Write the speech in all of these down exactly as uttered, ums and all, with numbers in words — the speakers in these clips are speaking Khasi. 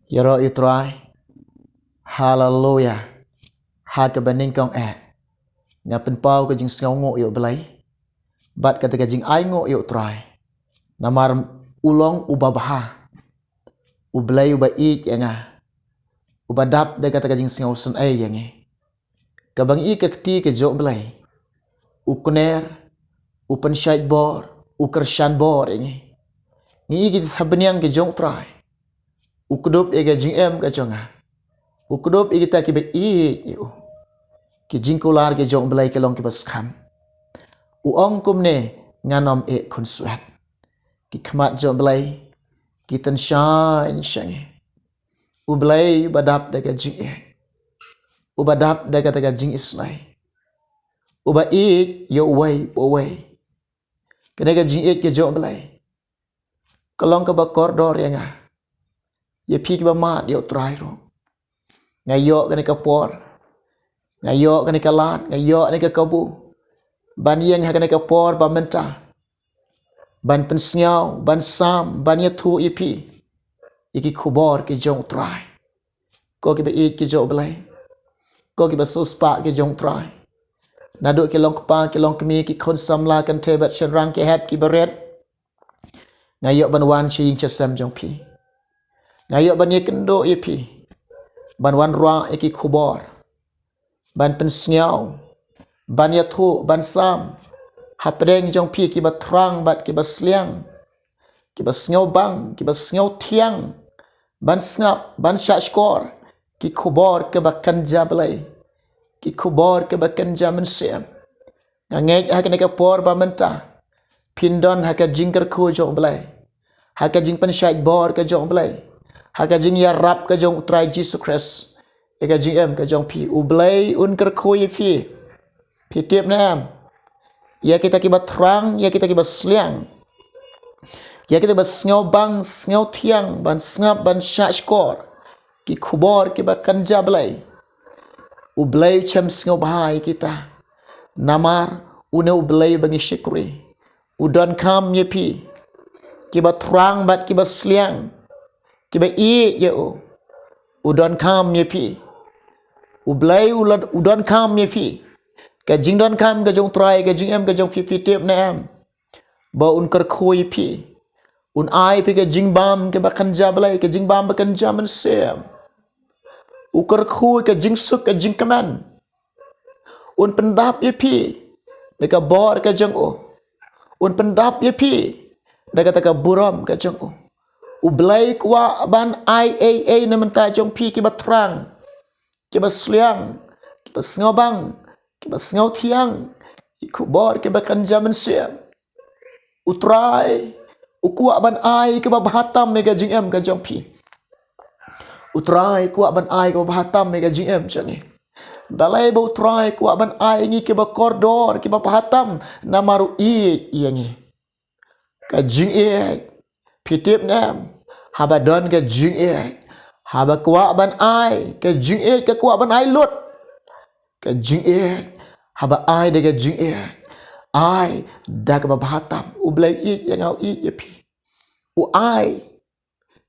Ïaroh ïa u Trai. Haleluya. Ha kaba nyngkong eh, nga pynpaw ka jingsngewnguh ïa u Blei bad kata ka jingainguh ïa u Trai. Namar u long uba bha, u Blei uba ïeit ïa nga, uba dap da kata ka jingsngewsynei ïa ngi. Kaba ngi i ka kti ka jong u Blei, u kner, u pynshait bor, u kyrshan bor ïa ngi. Ngi i kita ki bniang ki jong u Trai. U kdup ïa ka jingim ka jong nga. U kdup ïa kita kiba ïeit ïa u. Ki jingkular ki jong u Blei ki long kiba skhem. U ong kumne, ngan ym ïeh khunswet. Ki khmat jong u Blei ki tyngshaiñ sha ngi. U Blei uba dap da ka jingïeit, uba dap da kata ka jingisynei, uba ïeit ïa uwei pa uwei. Kane ka jingïeit ka jong u Blei ka long kaba kordor ïa nga, ïa phi kiba mad ïa u Trai ruh. Nga ïoh kane ka por, nga ïoh kane ka lad, nga ïoh kane ka kabu ban ïeng ha kane ka por ba mynta, ban pynsngew, ban sam, ban ïathuh ïa phi ïa ki khubor ki jong u Trai. Ko kiba ïeit ki jong u Blei, ko kiba siewspah ki jong u Trai, naduh ki long kpa, ki long kmie, ki khun samla, kynthei bad shynrang, ki hep, kiba rit, nga ïoh ban wan sha ïing sha sem jong phi. Nga ïoh ban ïakynduh ïa phi, ban wanrah ïa ki khubor, ban pynsngew, ban ïathuh, ban sam hapdeng jong phi kiba thrang bad kiba sliang, kiba sngewbang, kiba sngewthiang, ban sngap, ban shahshkor ki khubor kiba kynja Blei, ki khubor kiba kynja mynsiem. Nga ngeit ha kane ka por ba mynta phin don ha ka jingkyrkhu jong u Blei, ha ka jingpynshait bor ka jong u Blei, ha ka jingïarap ka jong u Trai Jisu Khrist ïa ka jingim ka jong phi. U Blei un kyrkhu ïa phi. Phi tip ne em? Ïa kita kiba thrang, ïa kita kiba sliang, ïa kita kiba sngewbang, sngewthiang ban sngap, ban shahshkor ki khubor kiba kynja Blei, u Blei u shem sngewbha ïa kita. Namar une u Blei ba ngi shakri u donkam ïa phi, kiba thrang bad kiba sliang, kiba ïeit ïa u. U donkam ïa phi. U Blei u la, u donkam ïa phi. Ka jingdonkam ka jong u Trai, ka jingim ka jong phi, phi tip ne em ba un kyrkhu ïa phi? Un ai phi ka jingbam kaba kynja Blei, ka jingbam ba kynja mynsiem. U kyrkhu ka jingsuk, ka jingkmen. Un pyndap ïa phi da ka bor ka jong u. Un pyndap ïa phi da kata ka burom ka jong u. U Blei u kwah ban ai ei ei na bynta jong phi kiba thrang, kiba sliang, kiba sngewbang, kiba sngewthiang, ki khubor kiba kynja mynsiem. U Trai u kwah ban ai kaba bha tam ïa ka jingim ka jong phi. U Trai u kwah ban ai kaba bha tam ïa ka jingim jong ngi. Balei ba u Trai u kwah ban ai ïa ngi kiba kordor, kiba bha tam? Namar u ïeit ïa ngi. Ka jingïeit, phi tip ne em? Haba don ka jingïeit, haba kwah ban ai, ka jingïeit ka kwah ban ai lut. Ka jingïeit, haba ai da ka jingïeit, ai da kaba bha tam. U Blei u ïeit ïa nga, u ïeit ïa phi. U ai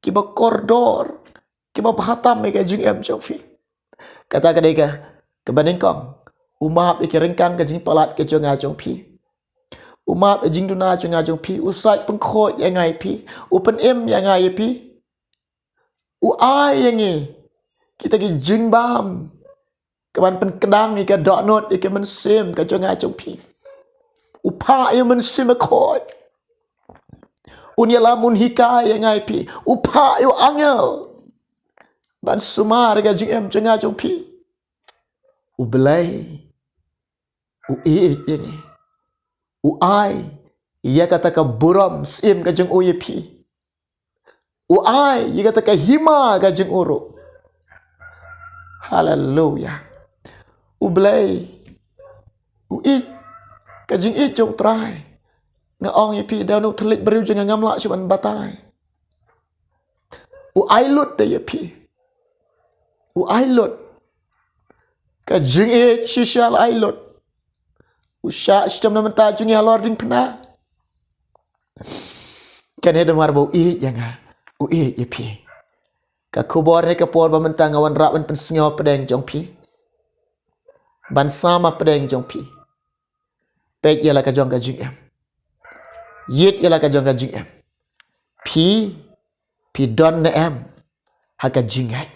kiba kordor, kiba bha tam ïa ka jingim jong phi. Kata ka dei ka, kaba nyngkong, u map ïa ki ryngkang ka jingpalat ka jong nga jong phi. U map ïa jingduna jong nga jong phi, u sait pynkhuid ïa nga ïa phi, u pynim ïa nga ïa phi. U ai ïa ngi kita ki jingbam kaban pynkdang ïa ka dohnud, ïa ka mynsiem ka jong nga jong phi. U phah ïa u Mynsiem Bakhuid. Un ïalam, un hikai ïa nga ïa phi. U phah ïa u angel ban sumar ïa ka jingim jong nga jong phi. U Blei u ïeit ïa ngi. U ai ïa kata ka burom syiem ka jong u ïa phi. U ai ïa kata ka hima ka jong u ruh. Haleluya. U Blei u ïeit, ka jingïeit jong u Trai. Nga ong ïa phi, da une u thylliej briew jong nga ngam lah shuh ban batai. U ai lut da ïa phi. U ai lut. Ka jingïeit shisha la ai lut. U shah shitom na bynta jong ngi halor diengphna. Kane namar ba u ïeit ïa nga, u ïeit ïa phi. Ka khubor ha ka por ba mynta nga wanrah ban pynsngew hapdeng jong phi, ban sam hapdeng jong phi. Peit ïa la ka jong ka jingim. Ïeit ïa la ka jong ka jingim. Phi, phi don ne em ha ka jingngeit?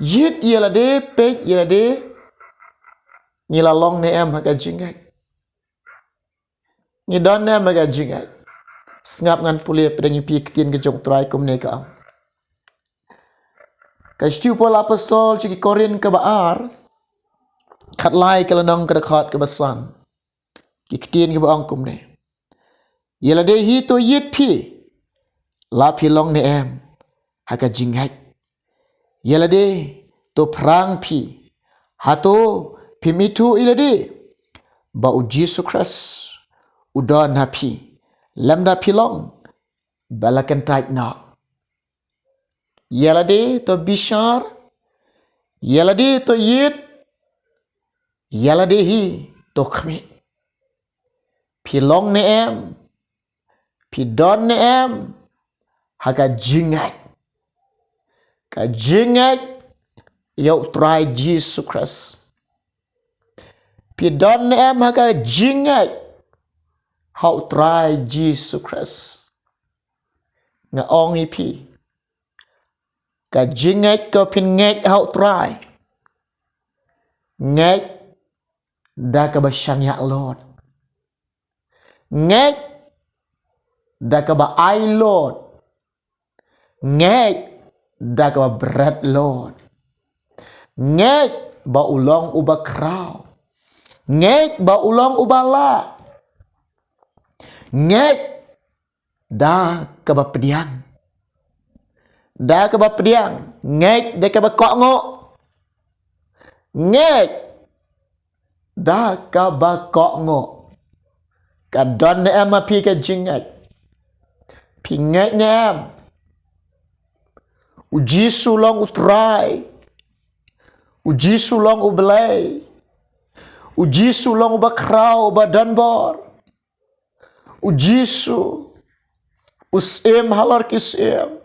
Ïeit ïa lade, peit ïa lade. Ngi la long ne em ha ka jingngeit? Ngi don ne em ha ka jingngeit? Sngap, ngan pule hapdeng ïa phi ktien ka jong U Trai kumne ka ong. Ka shithi u Paul apostol sha ki Korinth kaba ar, khatlai, ka lynnong, ka dkhot kaba san. Ki ktien kiba ong kumne: Ïa lade hi to ïeit phi, la phi long ne em ha ka jingngeit? Ïa lade to phrang phi, hato phim ithuh ïa lade ba U Jisu Khrist u don ha phi, lymda phi long ba la kyntait noh? Ïa lade to bishar, ïa lade to ïeit, ïa lade hi to khmih. Phi long ne em, phi don ne em ha ka jingngeit? Ka jingngeit ïa U Trai Jisu Khrist. Phi don ne em ha ka jingngeit ha U Trai Jisu Khrist? Nga ong ïa phi, ka jingngeit kaba phin ngeit ha U Trai, ngeit da kaba shaniah lut, ngeit da kaba ai lut, ngeit da kaba bret lut, ngeit ba u long uba khraw, ngeit ba u long uba lah, ngeit da kaba pdiang, da kaba pdiang, ngeit da kaba kohnguh, ngeit da kaba kohnguh. Ka don ne em ha phi ka jingngeit? Phi ngeit ne em? U Jisu long U Trai. U Jisu long U Blei. U Jisu long uba khraw, uba donbor. U Jisu, u Syiem halor ki syiem.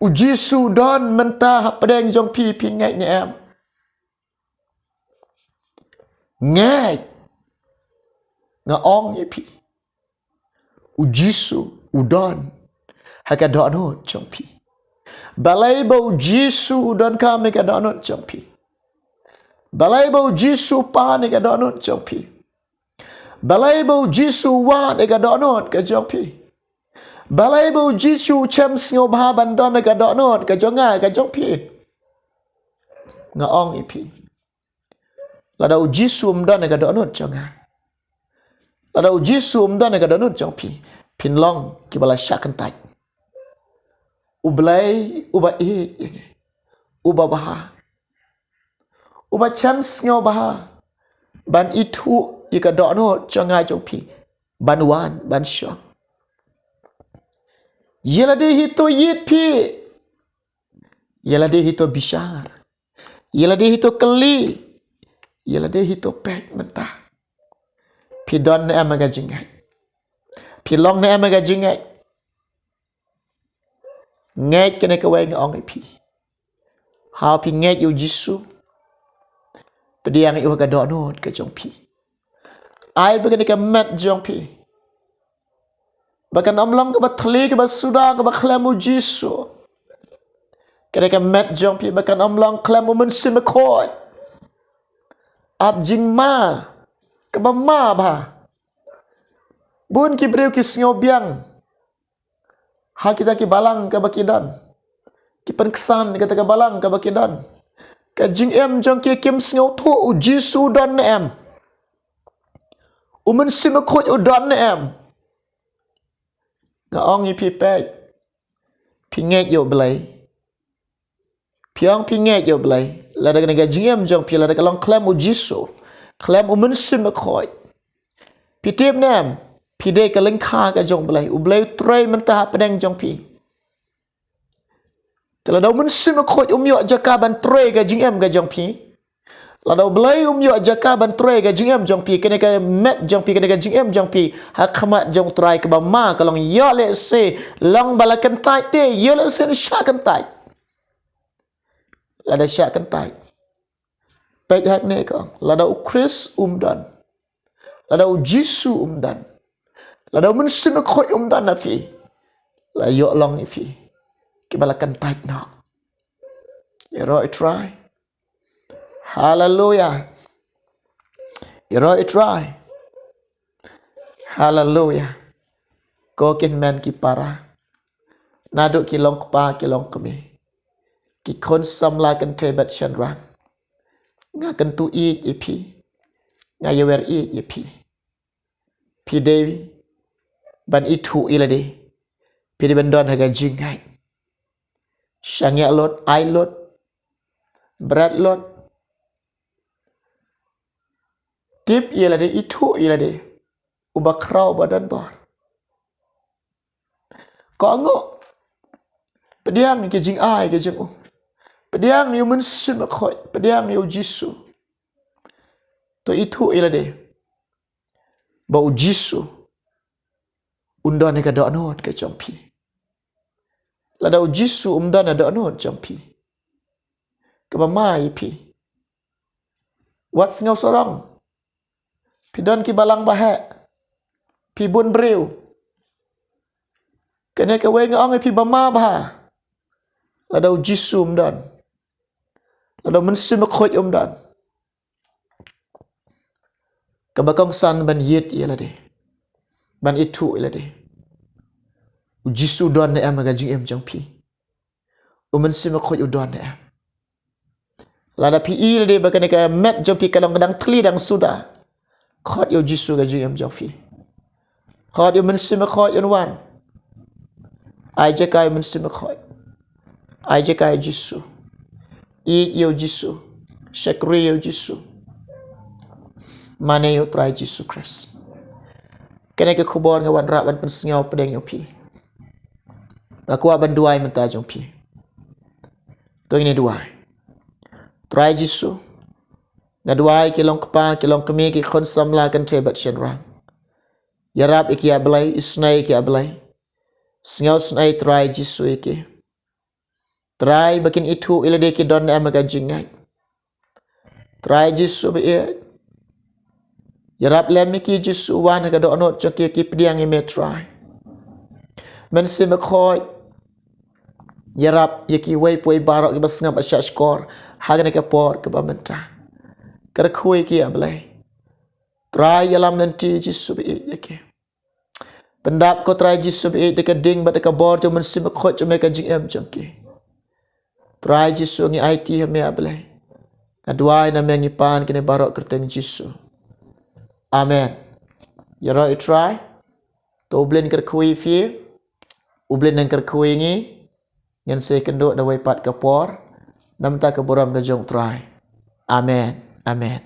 U Jisu u don mynta hapdeng jong phi, phi ngeit ne em? Ngeit, nga ong ïa phi, U Jisu u don ha ka dohnud jong phi. Balei ba U Jisu u donkam ha ka dohnud jong phi? Balei ba U Jisu u pan ha ka dohnud jong phi? Balei ba U Jisu u wad ha ka dohnud ka jong phi? Balei ba U Jisu u shem sngewbha ban don ha ka dohnud ka jong nga, ka jong phi? Nga ong ïa phi, lada U Jisu um don ha ka dohnud jong nga, lada U Jisu um don ha ka dohnud jong phi, phin long kiba la shah kyntait. U Blei uba ïeit ïa ngi, uba bha, uba shem sngewbha ban ithuh ïa ka dohnud jong nga jong phi, ban wan ban shong. Ïa lade hi to ïeit phi, ïa lade hi to bishar, ïa lade hi to kylli, ïa lade hi to peit mynta. Phi don ne em ha ka jingngeit? Phi long ne em ha ka jingngeit? Ngeit kane kawei, nga ong ïa phi, haba phi ngeit ïa U Jisu, pdiang ïa u ha ka dohnud ka jong phi. Ai ba kane ka met jong phi ba kan ym long kaba thylli, kaba suda, kaba khlem U Jisu. Kane ka met jong phi ba kan ym long khlem U Mynsiem Bakhuid. Ap jingma kaba ma bha. Bun ki briew ki sngew biang ha kita ki balang kaba ki don, ki pynksan kita ki balang kaba ki don. Ka jingim jong ki kim sngewthuh U Jisu u don ne em, U Mynsiem Bakhuid u don ne em. Nga ong ïa phi, peit, phi ngeit ïa U Blei? Phi ong phi ngeit ïa U Blei, lada kane ka jingim jong phi, lada ka long khlem U Jisu, khlem U Mynsiem Bakhuid, phi tip ne em phi dei ka lyngkha ka jong U Blei? U Blei u trei mynta hapdeng jong phi. Te lada U Mynsiem Bakhuid um ïoh jaka ban trei ka jingim ka jong phi, Lada U Blei um ïoh jaka ban trei ka jingim jong phi, kane ka met jong phi, kane ka jingim jong phi ha khmat jong U Trai, kaba ma ka long ïoh lehse long ba la kyntait te, ïoh lehse shah kyntait. Lada shah kyntait, peit hangne ka ong, lada U Khrist um don, lada U Jisu um don, lada U Mynsiem Bakhuid um don ha phi, la ïoh long ïa phi kiba la kyntait noh. Ïaroh ïa U Trai. Haleluya. Ïaroh ïa U Trai. Haleluya. Ko ki hynmen ki para, naduh ki longkpa ki longkmie, ki khun samla kynthei bad shynrang, nga kyntu ïeit ïa phi, nga ïawer ïeit ïa phi. Phi dei ban ithuh ïa lade, phi dei ban don ha ka jingngeit. Shaniah lut, ai lut, bret lut, tip ïa lade, ithuh ïa lade, uba khraw uba don bor. Kohnguh, pdiang ïa ki jingai ki jong u, pdiang ïa U Mynsiem Bakhuid, pdiang ïa U Jisu. To ithuh ïa lade ba U Jisu un don ha ka dohnud ka jong phi. Lada U Jisu um don ha dohnud jong phi, kaba ma ïa phi, wat sngew sarong. Phi don ki balang baheh, phi bun briew. Kane kawei nga ong ïa phi ba ma bha. Lada U Jisu um don, lada U Mynsiem Bakhuid um don, kaba kongsan ban ïit ïa lade, ban ithuh ïa lade, U Jisu u don ne em ha ka jingim jong phi? U Mynsiem Bakhuid u don ne em? Lada phi i lade ba kane ka met jong phi ka long ka dang thli dang suda, khot ïa U Jisu ha ka jingim jong phi. Khot ïa U Mynsiem Bakhuid un wan. Ai jaka ïa U Mynsiem Bakhuid. Ai jaka ïa U Jisu. Ïeit ïa U Jisu. Shakri ïa U Jisu. Mane ïa U Trai Jisu Khrist. Kane ka khubor nga wanrah ban pynsngew pdeng ïa phi. Nga kwah ban duwai mynta jong phi. To ngin ïa duwai. Trai Jisu, nga duwai ki longkpa ki longkmie, ki khun samla kynthei bad shynrang. Ïarap ïa ki, A Blei, isynei ïa ki, A Blei. Sngewsynei Trai Jisu ïa ki. Trai, ba kin ithuh ïa lade ki don ne em ha ka jingngeit. Trai Jisu ba ïeit, ïarap lem ïa ki Jisu, wan ha ka dohnud jong ki, ki pdiang ïa me Trai. Mynsiem Bakhuid, ïarap ïa kiwei pa wei baroh kiba sngap ha shah shkor ha kane ka por kaba mynta. Kyrkhu ïa ki, A Blei. Trai, ïalam lynti Jisu ba ïeit ïa ki. Pyndap ko Trai Jisu ba ïeit da ka ding bad da ka bor jong U Mynsiem Bakhuid jong me ha ka jingim jong ki. Trai Jisu ngi aiti ha me, A Blei. Nga duwai na me, ngi pan kine baroh ha ka kyrteng Jisu. Amen. Ïaroh ïa U Trai. To U Blei un kyrkhu ïa phi. U Blei un kyrkhu ïa ngi. Ngin sa ïakynduh da kawei pat ka por. Namar ka burom ka jong U Trai. Amen. Amen.